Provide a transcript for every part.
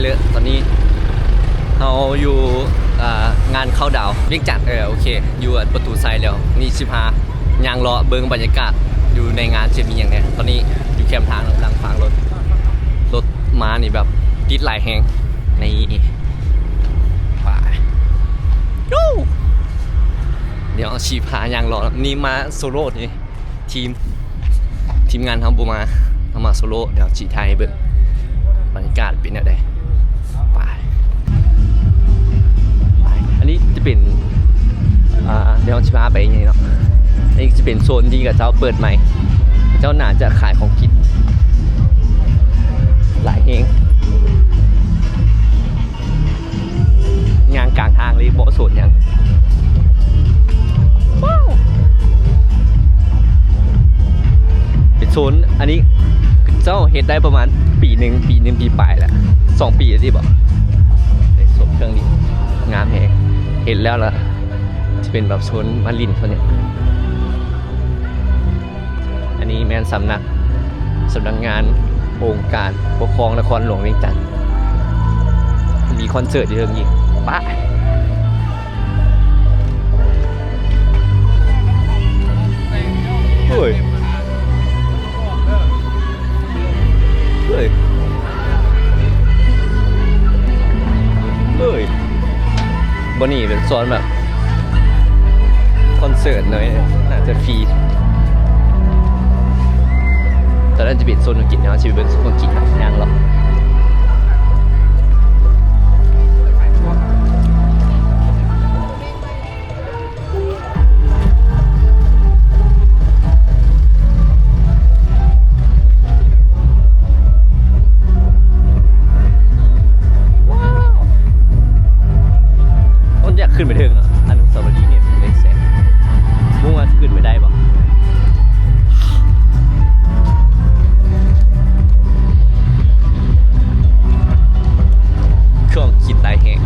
ເລີ ຕອນນີ້ເຮົາຢູ່ ອ່າ ງານເຂົ້າດາວວຽງຈັນ ເອີ ໂອເຄ ຢູ່ປະຕູໄຊແລ້ວ. ນີ້ຊິພາຍ່າງເລາະເບິ່ງບັນຍາກາດຢູ່ໃນງານ ຊິມີຫຍັງແດ່. ຕອນນີ້ຢູ່ແຄມທາງ ກຳລັງຟັງລົດ ລົດມານີ້ແບບຕິດຫຼາຍແຮງ. ນີ້ ໄປ ດຽວຊິພາຍ່າງເລາະ. ນີ້ມາໂຊໂລນີ້ ທີມ ທີມງານເຮົາບໍ່ມາ ເຮົາມາໂຊໂລ. ດຽວຊິຖ່າຍໃຫ້ເບິ່ງບັນຍາກາດເປັນແນວໃດ. ໄປ ໄປ ອັນນີ້ຈະເປັນ ອ່າ ດຽວຊິພາໄປນີ້ເນາະ. ອັນນີ້ຈະເປັນໂຊນທີ່ເຂົາເຈົ້າເປີດໃໝ່ ເຂົາເຈົ້າໜ້າຈະຂາຍຂອງກິນຫຼາຍແຮງ. ຍ່າງກາງທາງເລີຍ ບໍ່ສົນຫຍັງ. ວ້າວ ເປັນໂຊນ ອັນນີ້ເຈົ້າເຮັດໄດ້ປະມານປີໜຶ່ງ ປີໜຶ່ງປີປາຍແລ້ວ ສອງປີແລ້ວຕິບໍ? ເປັນໂຊນເຄື່ອງຫຼິ້ນ ງາມແຮງ. ເຫັນແລ້ວລະ ຈະເປັນແບບໂຊນມາຫຼິ້ນເທົ່ານີ້. ອັນນີ້ແມ່ນສຳນັກ ສຳນັກງານອົງການປົກຄອງນະຄອນຫຼວງວຽງຈັນ ມີຄອນເສີດຢູ່ເທິງອີກ. ປະ ເຮີ້ຍ ເຮີ້ຍ ເຮີ້ຍ. ບ່ອນນີ້ເປັນໂຊນແບບຄອນເສີດໜ້ອຍ ໜ້າຈະຟຣີ. ຕອນນັ້ນຈະເປັນໂຊນຂອງກິນ ເຮົາຊິໄປເບິ່ງໂຊນຂອງກິນ ຍ່າງເລາະ. ວ້າວ ຄົນຢາກຂຶ້ນໄປເທິງເນາະ ອະນຸສາວະລີນີ້ເປັນແສນ. ບໍ່ຮູ້ວ່າຂຶ້ນໄປໄດ້ບໍ່? ເຄື່ອງກິນຫຼາຍແຮງ.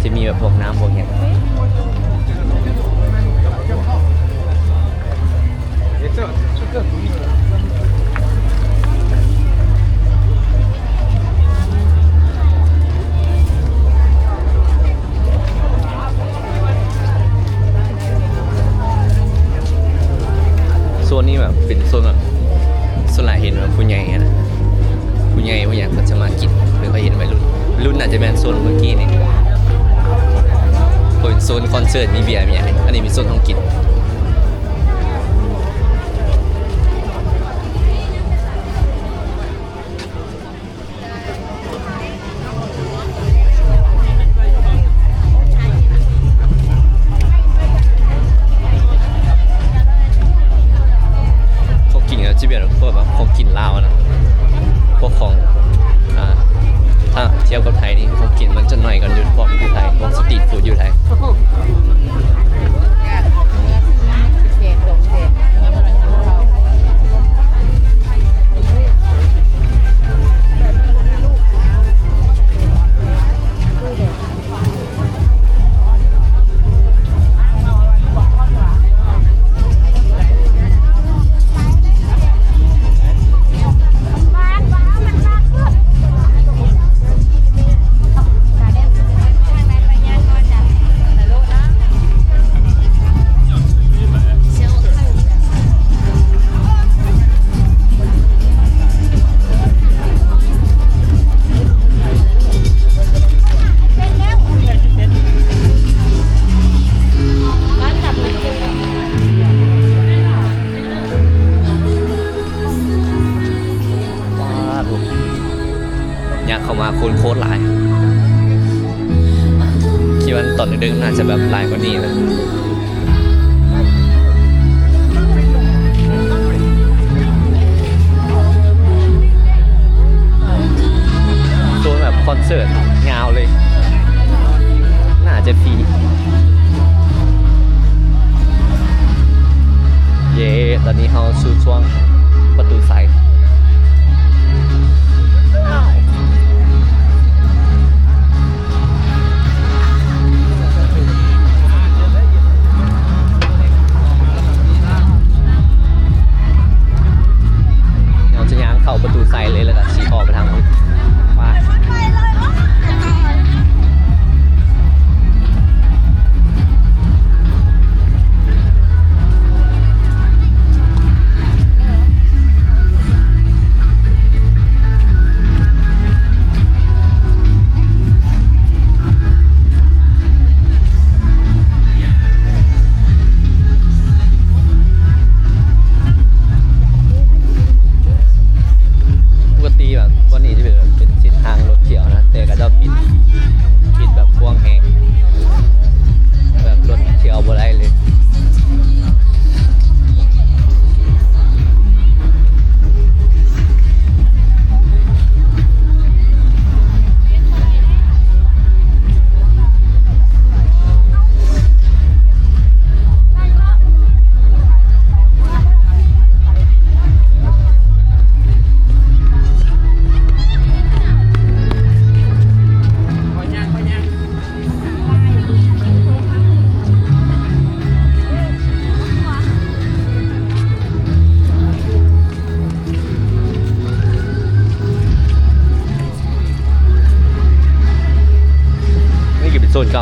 ຈະມີແບບພວກນ້ຳພວກຫຍັງ. ໂຊນນີ້ແບບເປັນໂຊນແບບ ສ່ວນຫຼາຍເຫັນແບບຜູ້ໃຫຍ່ຫັ້ນນະ ຜູ້ໃຫຍ່ຜູ້ຫຍັງເພິ່ນຈະມາກິນ ຫຼືຂ້ອຍເຫັນໄວລຸ້ນ ໄວລຸ້ນໜ້າຈະແມ່ນໂຊນເມື່ອກີ້ນີ້ ເພາະເປັນໂຊນຄອນເສີດ ມີເບຍ ມີຫຍັງ. ອັນນີ້ເປັນໂຊນຂອງກິນ. ຂອງກິນກໍຈະເປັນພວກແບບຂອງກິນລາວນະ ພວກຂອງ ອ່າ ຖ້າທຽບກັບໄທນີ້ ຂອງກິນມັນຈະໜ້ອຍກວ່າຢູ່ ພວກຢູ່ໄທ ພວກສະຕຣີດຟູດຢູ່ໄທ. ຍາກເຂົ້າມາຄົນໂຄດຫຼາຍ ຄິດວ່າຕອນດຶກໆ ໜ້າຈະແບບຫຼາຍກວ່ານີ້ນະ. ໂຊນແບບຄອນເສີດຍາວເລີຍ ໜ້າຈະຟຣີ. ເຢ້ ຕອນນີ້ເຮົາສູ່ຊ່ວງປະຕູໄຊ.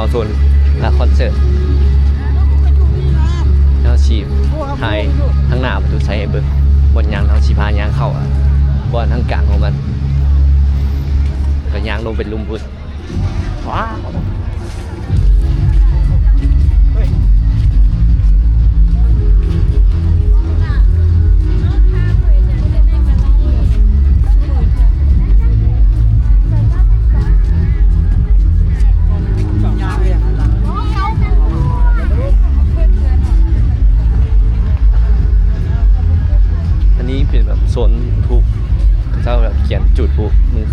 ເອົາໂຊນລະຄອນເສີດ ເຮົາຊິຖ່າຍທາງໜ້າປະຕູໄຊໃຫ້ເບິ່ງ ບ່ອນຍ່າງ ເຮົາຊິພາຍ່າງເຂົ້າ ບ່ອນທາງກາງຂອງມັນ ກໍຍ່າງລົງໄປລຸ່ມພຸ້ນ. ວ້າວ ອັນນີ້ເປັນແບບໂຊນທຸກ ເຂົາເຈົ້າແບບຂຽນຈຸດພລຸມື້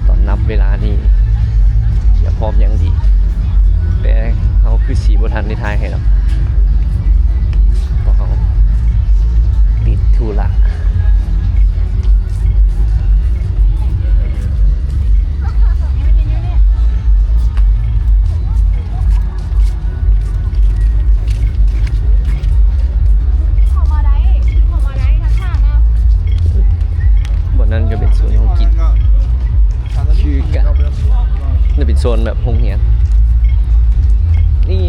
ຕອນນັບເວລານີ້ ກຽມພ້ອມຢ່າງດີ ແຕ່ເຮົາຄືຊິບໍ່ທັນໄດ້ຖ່າຍໃຫ້ດອກ ເພາະເຮົາຕິດທຸລະ. ບ່ອນນັ້ນກໍເປັນໂຊນຫ້ອງກິນຄືກັນ ແລະເປັນໂຊນແບບໂຮງຮຽນ ນີ້.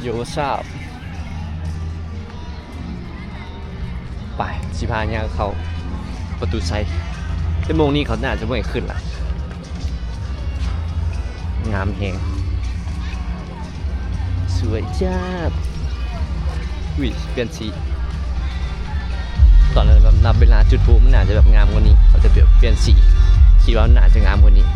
ໂຢ ຊາບ ໄປ ຊິພາຍ່າງເຂົ້າປະຕູໄຊ ແຕ່ໂມງນີ້ເຂົາໜ້າຈະບໍ່ໃຫ້ຂຶ້ນລະ ງາມແຮງ. ສວຍຈັດ ອຸ້ຍ ປ່ຽນສີ ຕອນນັ້ນແບບນັບເວລາຈຸດພລຸ ມັນໜ້າຈະແບບງາມກວ່ານີ້ ເຂົາຈະແບບປ່ຽນສີ ຄິດວ່າມັນໜ້າຈະງາມກວ່ານີ້.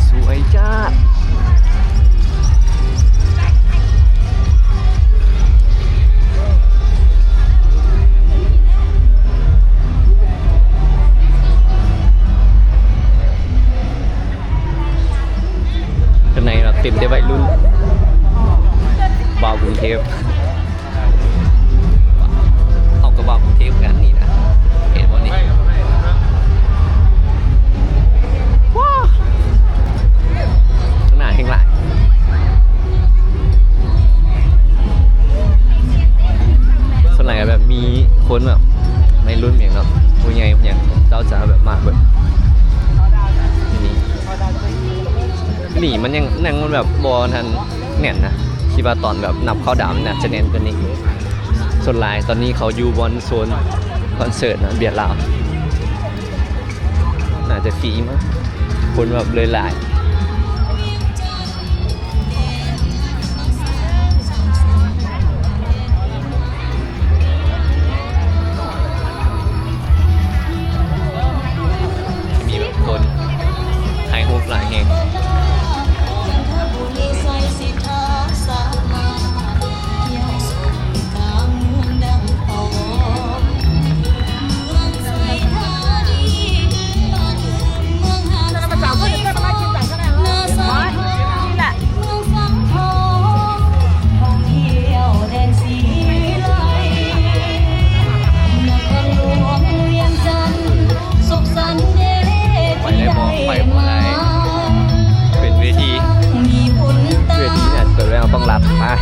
ສວຍຈັດ ຂ້າງໃນແບບເຕັມແຕ່ໄວລຸ້ນ ບ່າວກຸງເທບ. ເຮົາກໍວ່າກຸງເທບຄືກັນນີ້ນະ ເຫັນບໍ່ນີ້ ວ້າ ຂ້າງໜ້າແຮ່ງຫຼາຍ ສ່ວນຫຼາຍກໍແບບມີຄົນແບບໄວລຸ້ນຫຍັງເນາະ ຜູ້ໃຫຍ່ຫຍັງ ເຂົາເຈົ້າຈະແບບມາເບິ່ງ ນີ້ ນີ້ມັນຍັງ ຍັງມັນແບບບໍ່ທັນແໜ້ນນະ ຄິດວ່າຕອນແບບນັບເຂົ້າດາວມັນໜ້າຈະແໜ້ນກວ່ານີ້. ສ່ວນຫຼາຍຕອນນີ້ເຂົາຢູ່ບ່ອນໂຊນຄອນເສີດນະ ເບຍລາວ ໜ້າຈະຟຣີມາ ຄົນແບບເລີຍຫຼາຍ. ມີແບບຄົນຖ່າຍຮູບຫຼາຍແຮງ. ໄປໄດ້ບໍ່? ໄປບໍ່ໄດ້. ເປັນເວທີ ເວທີນີ້ເປີດແລ້ວ ເຮົາຕ້ອງລັດມາ.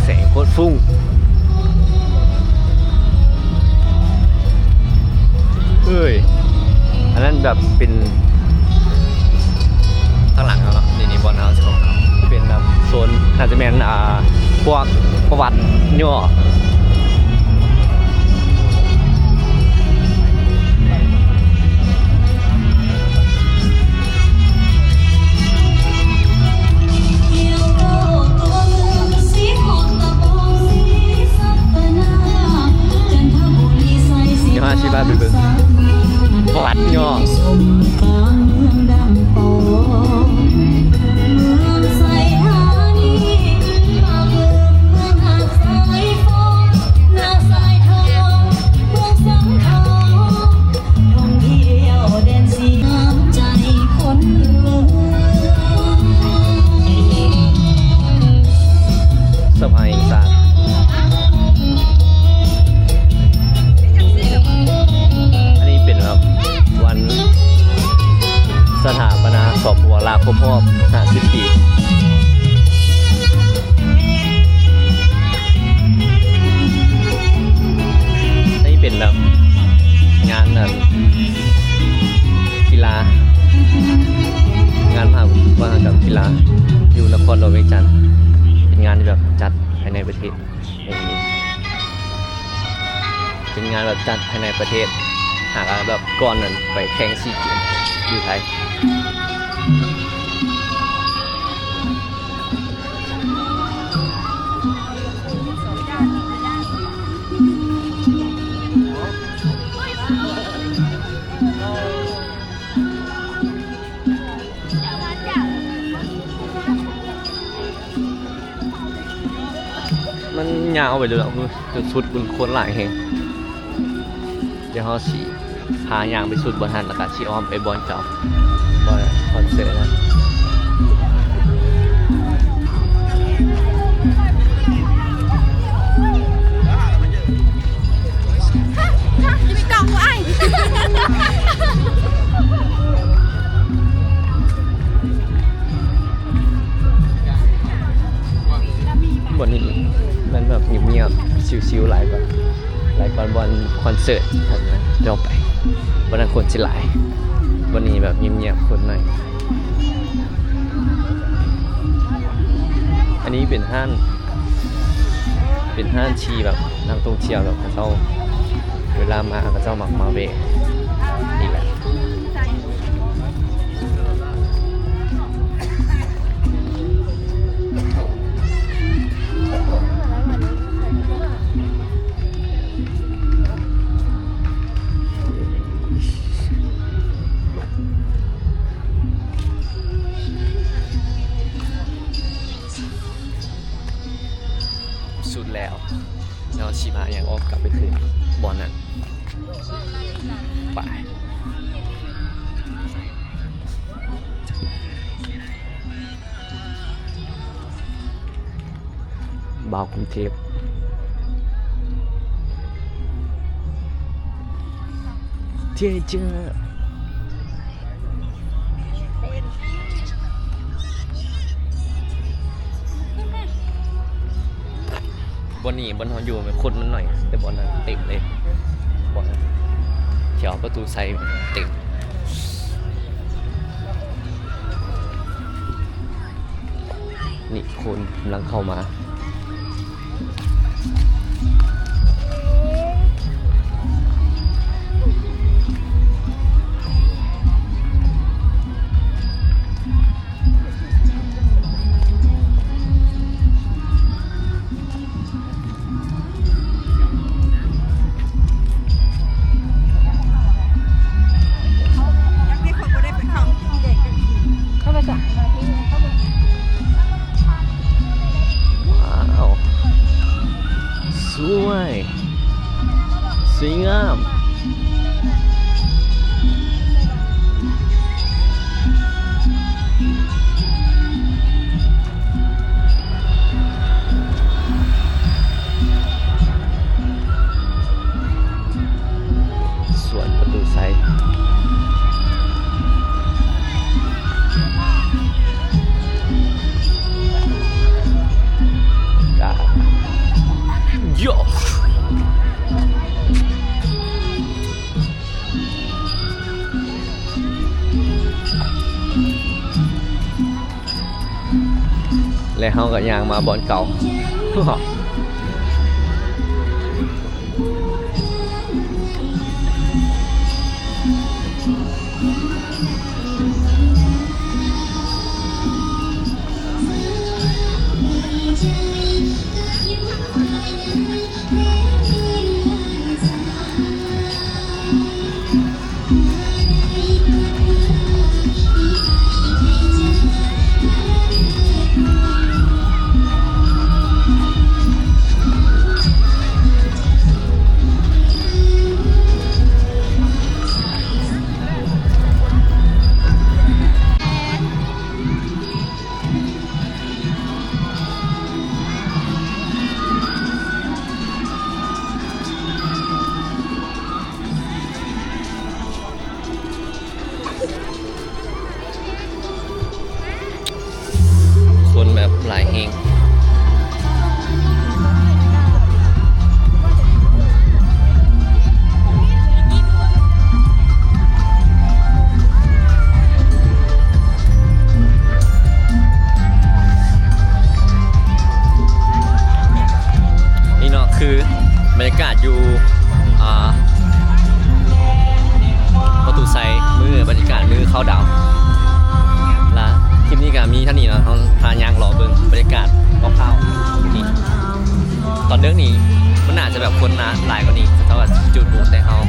ແສງໂຄດຟຸ້ງ ເອີຍ ອັນນັ້ນແບບເປັນ ທາງຫຼັງເຮົາເນາະ ນີ້ ນີ້ບ່ອນເຮົາຊິເຂົ້າ ເປັນແບບໂຊນ ໜ້າຈະແມ່ນ ອ່າ ພວກປະຫວັດຫຍໍ້. ເຮົາຊິພາໄປເບິ່ງປະຫວັດຫຍໍ້. ຄົບຮອບຫ້າສິບປີ. ອັນນີ້ເປັນແບບງານ ອັນ ກິລາ ງານມະຫະອຸດສາຫະກຳກິລາ ຢູ່ນະຄອນຫຼວງວຽງຈັນ. ເປັນງານທີ່ແບບຈັດພາຍໃນປະເທດ. ເປັນງານແບບຈັດພາຍໃນປະເທດ ຫາກແບບກ່ອນນັ້ນໄປແຂ່ງຊີເກມຢູ່ໄທ. ມັນຍາວໄປເລີຍເນາະ ຈົນສຸດ ຄົນຫຼາຍແຮງ. ດຽວເຮົາຊິພາຍ່າງໄປສຸດບ່ອນຫັ້ນ ແລ້ວກະຊິອ້ອມໄປບ່ອນເກົ່າ ບ່ອນຄອນເສີດນະ. ບ່ອນນີ້ມັນແບບງຽບໆ ຊິວໆ ຫຼາຍກວ່າ ຫຼາຍກວ່າບ່ອນຄອນເສີດ ເຈົ້າໄປ ບ່ອນນັ້ນຄົນຊິຫຼາຍ ບ່ອນນີ້ແບບງຽບໆ ຄົນໜ້ອຍ. ອັນນີ້ເປັນຮ້ານ ເປັນຮ້ານທີ່ແບບນັກທ່ອງທ່ຽວແບບເຂົາເຈົ້າ ເວລາມາເຂົາເຈົ້າມັກມາແວ່ນີ້ແຫຼະ. ສຸດແລ້ວ ເຮົາຊິພາຍ່າງອ້ອມກັບໄປຄືນບ່ອນນັ້ນ ໄປ. ບ່າວກຸງເທບ ເຈເຈ. ບ່ອນນີ້ ບ່ອນເຮົາຢູ່ ຄົນມັນໜ້ອຍ ແຕ່ບ່ອນນັ້ນເຕັມເລີຍ ບ່ອນແຖວປະຕູໄຊເຕັມ. ນີ້ຄົນກຳລັງເຂົ້າມາ ວ້າວ ສວຍ ສວຍງາມ. ສວນປະຕູໄຊ ກະ ໂຢ. ແລະເຮົາກໍຍ່າງມາບ່ອນເກົ່າ. ຄົນແບບຫຼາຍແຮງ. ນີ້ເນາະ ຄືບັນຍາກາດຢູ່ ອ່າ ປະຕູໄຊ ມື້ບັນຍາກາດມື້ເຂົ້າດາວ. ລະຄລິບນີ້ກະມີເທົ່ານີ້ເນາະ ເຮົາພາຍ່າງເລາະເບິ່ງບັນຍາກາດຄ່າວໆນີ້. ຕອນເດິກນີ້ມັນໜ້າຈະແບບຄົນໜາຫຼາຍກວ່ານີ້ ເຂົາເຈົ້າກະຈູດພູ ແຕ່ເຮົາ